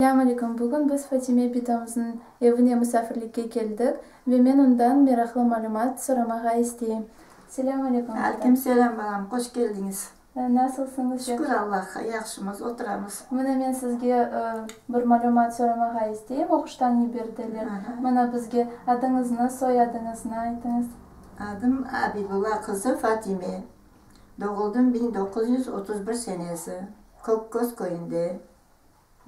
Selâm aleyküm! Bugün biz Fatime bitamıznıñ evine musafirlikke keldik ve men ondan meraqlı malümat soramağa isteyim. Selâm aleyküm, bita! Aleyküm selâm, balam, hoş keldiñiz! Nasılsıñız? Şükür Allahqa, yahşımız, oturamız. Mına men sizge bir malümat soramağa isteyim, oquştan yiberdiler. Mına bizge adıñıznı, soyadıñıznı aytıñız. Adım Abibulla qızı Fatime. Doğuldım 1931 senesi, Kökköz köyünde.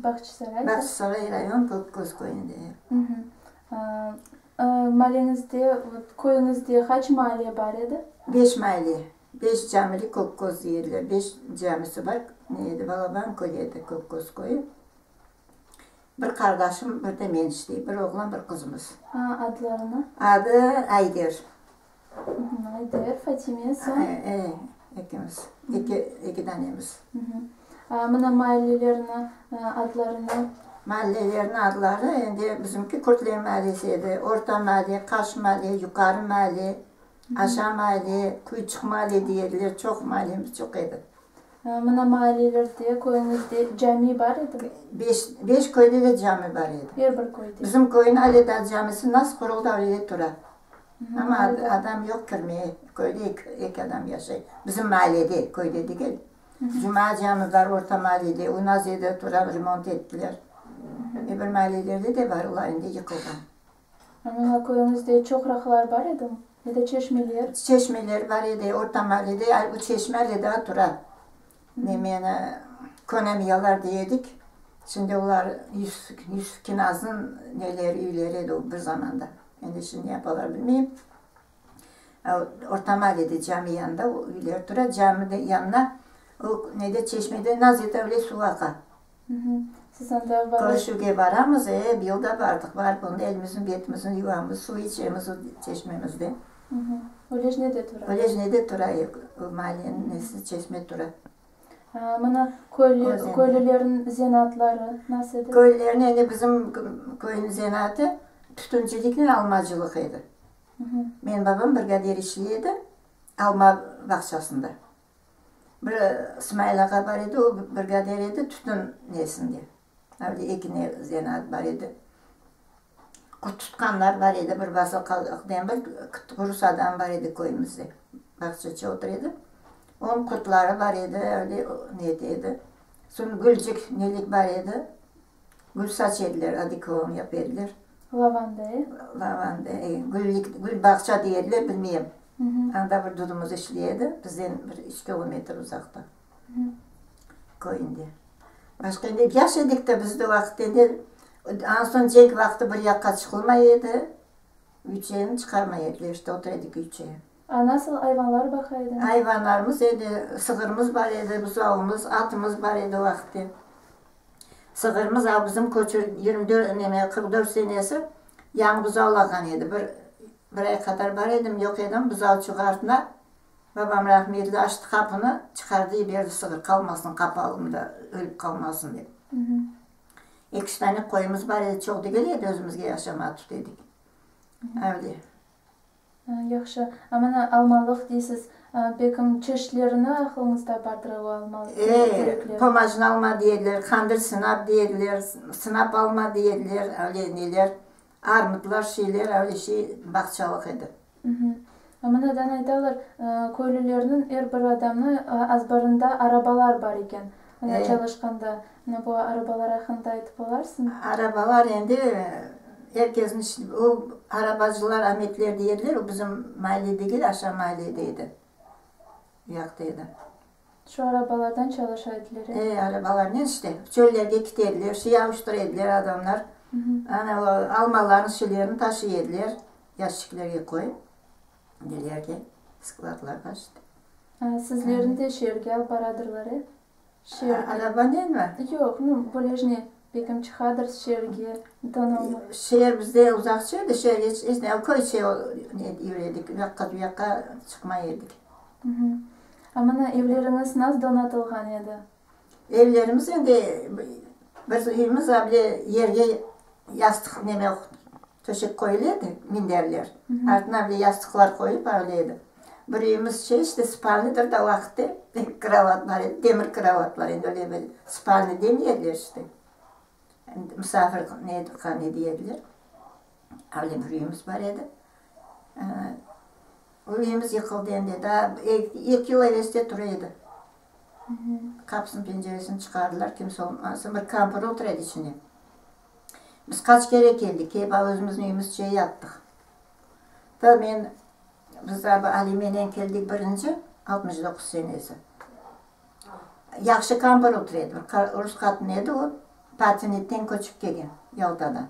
Bağçasaray. Bağçasaray rayon Kökköz köyünde. Maalleñizde, köyüñizde qaç maalle bar edi? Beş maalle. Beş camili Kökköz deydiler. Beş camisi bar. Ne edi, balaban köy edi Kökköz köyü. Bir qardaşım, bir de men işte. Bir oğlan, bir qızımız. Adlarını? Adı Ayder. Ayder, Fatime, soñ? E, ekimiz. Eki, eki danemiz. Mına maallelerni adlarını? Maallelerniñ adları endi bizimki Kürtler maallesi edi, Orta maalle, Qaş maalle, Yuqarı maalle, Aşağı maalle, Kuyçıq maalle dey ediler, çoq maallemiz çoq edi. Mına maallelerde, köyüñizde cami bar edimi? Beş, beş köyde de cami bar edi. Er bir köyde. Bizim köyniñ ale daa camisi nasıl quruldı, öyle tura. Amma adam yoq kirmeye, köyde eki adam yaşay. Bizim maallede, köyde degil. Cuma cami bar orta maallede, o nazede tura, remont ettiler. Öbür maallelerde de bar, olar endi yıqılğan. Mına köyüñizde çoqraqlar bar edimi? Ya da çeşmeler? Çeşmeler bar edi orta maallede, bu çeşme ale daa tura. Nemeni, Könemiyalar dey edik, şimdi olar Yusuf Kinaznıñ neleri, üyleri edi o bir zamanda. Endi şimdi ne yapalar bilmeyim. Orta maallede cami yanında o üyler tura, cami yanına o nede, çeşmede naz ete öyle suv aqa. Siz anda barıp. Körüşüvge baramız, e, bıyıl da bardıq, barıp onda elimizni, betimizni yuvamız, suv içemiz o çeşmemizden. Ölejnede tura. Ölejnede tura, o maalleniñ nesi, çeşme tura. Mına köylü, köylülerniñ zenaatları nasıl edi? Köylülerniñ, endi bizim köyniñ zenaatı tütünciliknen almacılıq edi. Menim babam brigadir işli edi, alma bağçasında. Bir Smail ağa bar edi, o brigadir edi tütün nesinde. Öyle eki ne zenaat bar edi. Qurt tutqanlar bar edi, bir Vasıl Qaldaq bir rus adamı bar edi köyümizde, bağçaça otura edi. Onıñ qurtları bar edi, öyle ne ete edi. Soñ gülcik, nelik bar edi, gül saç ediler, odekolon yapa ediler. Lavanda, e? Lavanda, e, güllik, gül bağça dey ediler, bilmeyim. Anda bir dudumız işley edi, bizden bir üç kilometr uzaqta, köyünde. Başqa endi yaş edik de biz de o vaqıt endi, an soñ cenk vaqtı bir yaqqa çıqılmay edi, üyçeni çıqarmay ediler, işte otura edik üyçe. A nasıl ayvanlar baqa ediñiz? Ayvanlarımız edi, sığırımız bar edi, buzavımız, atımız bar edi o vaqıtte. Sığırımız a bizim köçür 24, neme, 44 senesi yañı buzavlağan edi. Bir, bir ay qadar bar edim, yoq edim, buzavçıq artına Babam rahmetli açtı qapını, çıqardı yiberdi sığır qalmasın qapalımda, ölip qalmasın dep. Eki-üç tane qoyumız bar edi, çoq degil edi, özümizge yaşamağa tut edik. Öyle. Yahşı. A mına almalıq deysiz, belkim çeşitlerini aqlıñızda bardır o alma terekler? E, pomajın alma dey ediler, qandır sınap dey ediler, sınap alma dey ediler, öyle neler, armutlar, şeyler, öyle şey bağçalıq edi. Mınadan aytalar, köylülerniñ er bir adamnıñ azbarında arabalar bar eken, mına çalışqanda. Mına bu arabalar aqqında aytıp olarsıñ? Arabalar endi er kesniñ, o arabacılar Ametler dey ediler, o bizim maale degil, aşağı maalede edi, u yaqta edi. Şu arabalardan çalışa ediler, e? E, arabalarnen işte, çöllerge kite ediler, şey avuştıra ediler adamlar. Ana o almalarnıñ şeylerini taşıy ediler, yaşçiklerge qoyıp, nelerge, skladlarğa işte. A, sizlerni de şeerge alıp baradırlar, e? Şeerge. Arabanenmi? Yoq, nu, böyle ne, bekim çıqadır şeerge, donalma. Şeer bizde uzaqça edi, şeerge hiç, ne, köy içe yüre edik, u yaqqa, bu yaqqa çıqmay edik. A mına evleriñiz nas donatılğan edi? Evlerimiz endi bir üyümiz able yerge yastıq neme töşek qoyula edi, minderler. Artına able yastıqlar qoyup öyle edi. Bir üyümiz şey işte spalnidir da o vaqıtte krovat bar edi, demir krovatlar endi öyle bir spalni demey ediler işte. Musafir ne dey ediler. Öyle bir üyümiz bar edi. O üyümiz yıqıldı endi. Daa eki yıl evesinde tura edi. Qapısını, penceresini çıqardılar, kimse olmasa, bir kampır otura edi içinde. Biz qaç kere keldik, kelip özümizniñ üyümizce yattıq. Ta men, biz Alimenen keldik birinci, 69 senesi. Yahşı kampır otura edi, bir rus qatını edi o, Partinitten köçip kelgen, Yaltadan.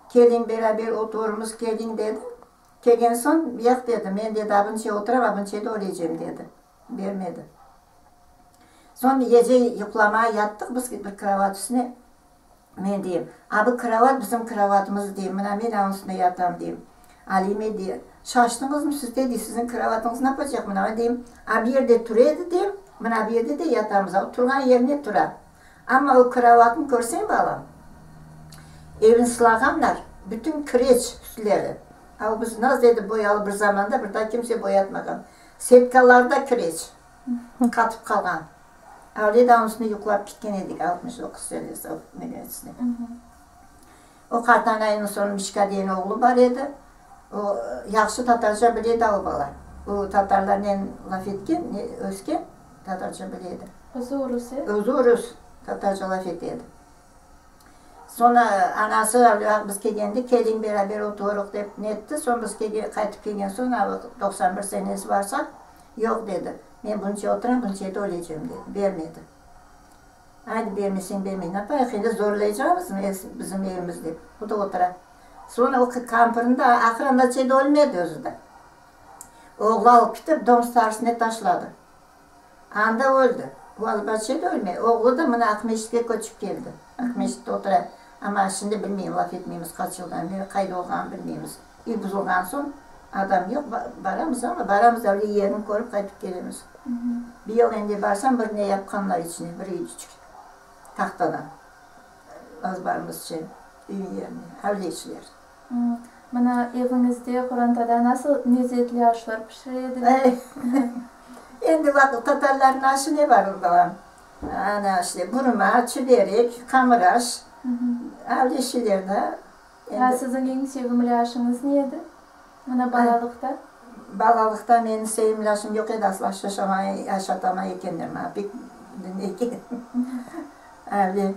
Keliñ, beraber oturırmız, keliñ, dedi. Kelgen soñ, yoq, dedi, men, dedi, abınçe oturam, abınçe de ölecem, dedi. Bermedi. Soñ gece yuqlamağa yattıq biz bir krovat üstüne. Men deyim, A bu krovat bizim krovatımız, deyim, mına men anıñ üstünde yatam, deyim. Alime dey, Şaştıñızmı siz de, dey, siziñ krovatıñız napacaq mına? Men deyim, A bu yerde tura edi, deyim, mına bu yerde de yatamız, a o turğan yerinde tura. Amma o krovatnı körseñ, balam, evni sılağanlar, bütün kireç üstleri. A o biz naz edip boyalı bir zamanda, bir daa kimse boyatmağan. Setkalarda kireç qatıp qalğan. Avle dağnıñ üstünde yuqlap ketken edik 69 senesi meselesine. O qartanaynıñ soñ Mişka degen oğlu bar edi. O yahşı tatarca bile edi o bala. O tatarlarnen laf etken, ösken, tatarca bile edi. Özü urus, e? Özü urus, tatarca laf ete edi. Soñra anası biz kelgende, keliñ beraber oturıq dep netti. Soñ biz qaytıp kelgen soñ, 91 senesi barsaq, yoq dedi. Men bunca oturam, bunca da ölecem dedi. Bermedi. Aydı, bermeseñ bermey, napayıq endi zorlaycamızmı bizim evimiz dep. O da otura. Soñra o kampırnı da ahır anaçay da ölmedi özü de. Oğlu alıp ketip dom starsına taşladı. Anda öldi. O Albaçe de ölmey. Oğlu da mına Aqmescitke köçip keldi. Aqmescitte otura. Amma şimdi bilmeyim, laf etmeymiz qaç yıldan beri qayda olğanını bilmeymiz. Üy buzulğan soñ adam yoq, baramız amma baramız da öyle yerini körip qaytıp kelemiz. Bir yıl endi barsam bir ne yapqanlar içine, bir üyçik tahtadan azbarımızca üy yerine, avleçiler. Mına eviñizde, qorantada nasıl lezetli aşlar pişire ediler? Endi baq, tatarlarnıñ aşı ne bar, balam? Ana, işte, burma, çiberek, qamır aş, avle şeyler da. Ya siziñ eñ sevimli aşıñız ne edi, mına balalıqta? Balalıqta menim sevimli aşım yoq edi, asla aş aşatamay ekenler maña, pek ne eken, avle.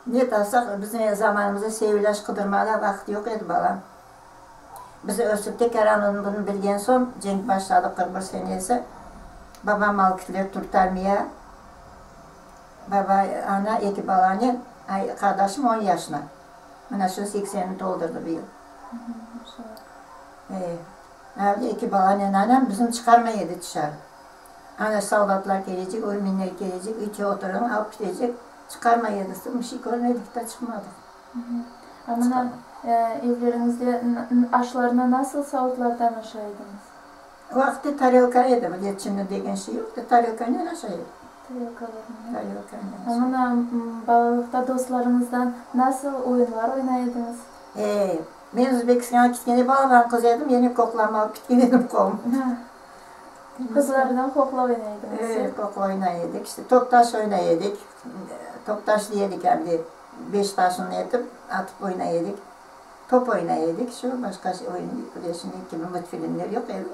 Ne tapsaq, bizim zamanımızda sevil aş qıdırmağa vaqıt yoq edi, balam. Biz ösip tekrar anını bunı bilgen soñ, cenk başladı 41 senesi, babam alıp kettiler Türk armiya, baba, ana, eki balanen, ay, qardaşım on yaşına, mına şu seksenni toldurdı bu yıl. E, eki balanen anam bizni çıqarmay edi tışarı. Ana soldatlar kelecek, ölmenler kelecek, üyte oturıñ, alıp ketecek, çıqarmay edi. Bir şey körmedik de, çıqmadıq. A mına evleriñizde aşlarnı nasıl savutlardan aşay ediñiz? O vaqıtta tarelka edi, bile çini degen şey yoq edi, tarelkanen aşay edik. Tarelkalarnen. Tarelkanen. A mına balalıqta dostlarıñızdan nasıl oyunlar oynay ediñiz? E, men Özbekistanğa ketkende balaban qız edim, ene qoqlamı alıp ketken edim qolumda. Qızlardan qoqla oynay ediñiz, e? Qoqla oynay edik, işte top-taş oynay edik. Top-taş dey edik, ande beş taşını etip, atıp oynay edik. Top oynay edik, şu, başqa oyun bile şimdiki kibi multfilmler yoq edi.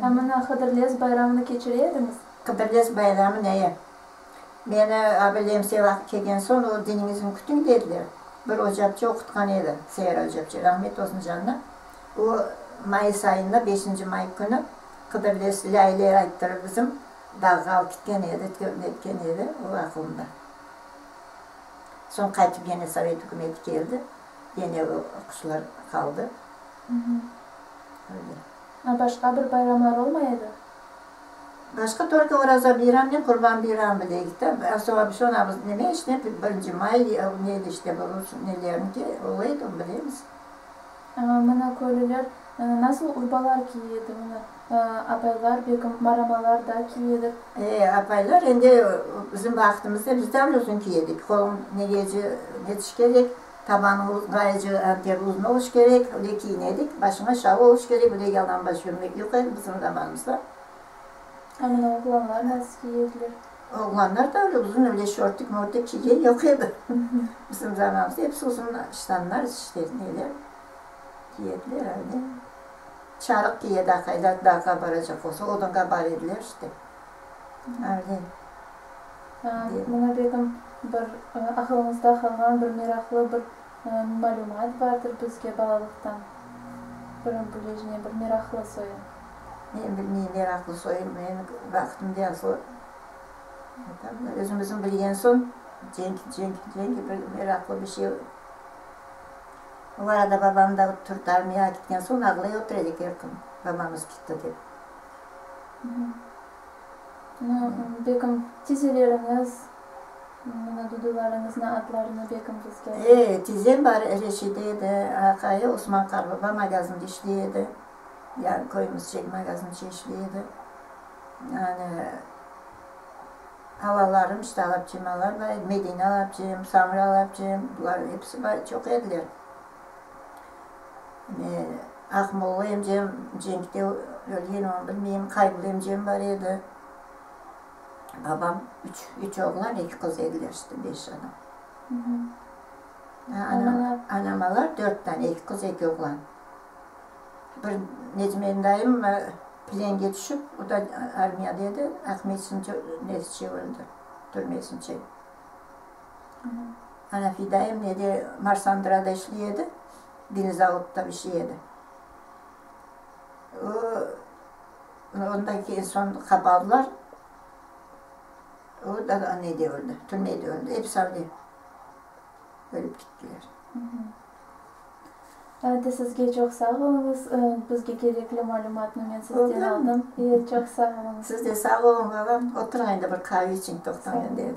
A mına Hıdırlez bayramını keçire ediñiz? Hıdırlez bayramı ne? Meni abilemse vaqıt kelgen soñ, o diniñizni kütüñ dediler. Bir ocapçe oqutqan edi, Seyyar ocapçe, rahmet olsun canına. O mayıs ayında, beşinci may künü Hıdırlez lâyler ayttırıp bizim dağğa alıp ketken edi, netken edi, o aqılımda. Soñ qaytıp yene sovet ükümeti keldi, yene oquşlar qaldı. Öyle. A başqa bir bayramlar olmay edi? Başqa tolko Oraza beyramnen Qurban beyramı bileyik da, soñ biz neme işte birinci may ne edi işte bu rus nelerinki ola edi, onı bilemiz. Mına köylüler nasıl urbalar kiye edi? Mına apaylar belki maramalar da kiye edi. E, apaylar endi bizim vaqtımızda biz de uzun kiye edik. Qolun negece netiş kerek, tabanıñ ğayıcı anter uzun oluş kerek, öyle kiyine edik. Başıña şal oluş kerek, öyle yalan baş yürmek yoq edi bizim zamanımızda. A mına oğlanlar nasıl kiye ediler? Oğlanlar da öyle uzun öyle şortik-mortik kiygen yoq edi. Bizim zamanımızda episi uzun ştanlar, işte, neler kiyediler öyle. Çarıq kiyedi aqaylar dağğa baracaq olsa, odunğa bar ediler işte. Öyle. Mına begim, bir aqılıñızda qalğan bir meraqlı bir malümat bardır bizge balalıqtan. Bir bilejne, bir meraqlı soyu. Men bilmeyim meraqlı soyu, men vaqtım yazlı. Özümizniñ bilgen soñ cenk, cenk, cenk, bir meraqlı bir şey. O arada babam da Türk armiyağa ketken soñ ağlay otura edik er kün, babamız ketti dep. Begim, tizeleriñiz, mına dudularıñıznıñ adlarını begim bizge aytıñ. E, tizem bar, Reşide edi, aqayı Osman qarbaba magazinde işley edi. Yani köyümizce magazince işley edi. Yani alalarım, işte alapçemalar bar edi, Medine alapçem, Samra alapçem, bular episi bar, çoq ediler. Ne, Aqmolla emcem cenkte ölgen, onı bilmeyim, Qaybul emcem bar edi. Babam üç, üç oğlan, eki qız ediler, işte beş adam. Anam, anamalar dört tane, eki qız, eki oğlan. Bir Necmiye dayım plenge tüşip, o da armiyada edi, Aqmescitniñ nesiçe öldi, türmesinçe. Anafi dayım nede, Marsandırada işley edi, vinzavodda bir şey edi. O, ondan keyin soñ qapadılar, o da nede öldi, türmede öldi, episi öyle ölip kettiler. Endi sizge çoq sağ oluñız. Bizge kerekli malümatnı men sizden aldım. Çoq sağ oluñız. Siz de sağ oluñ, balam. Oturıñ endi bir qave içiñ, toqtañ endi.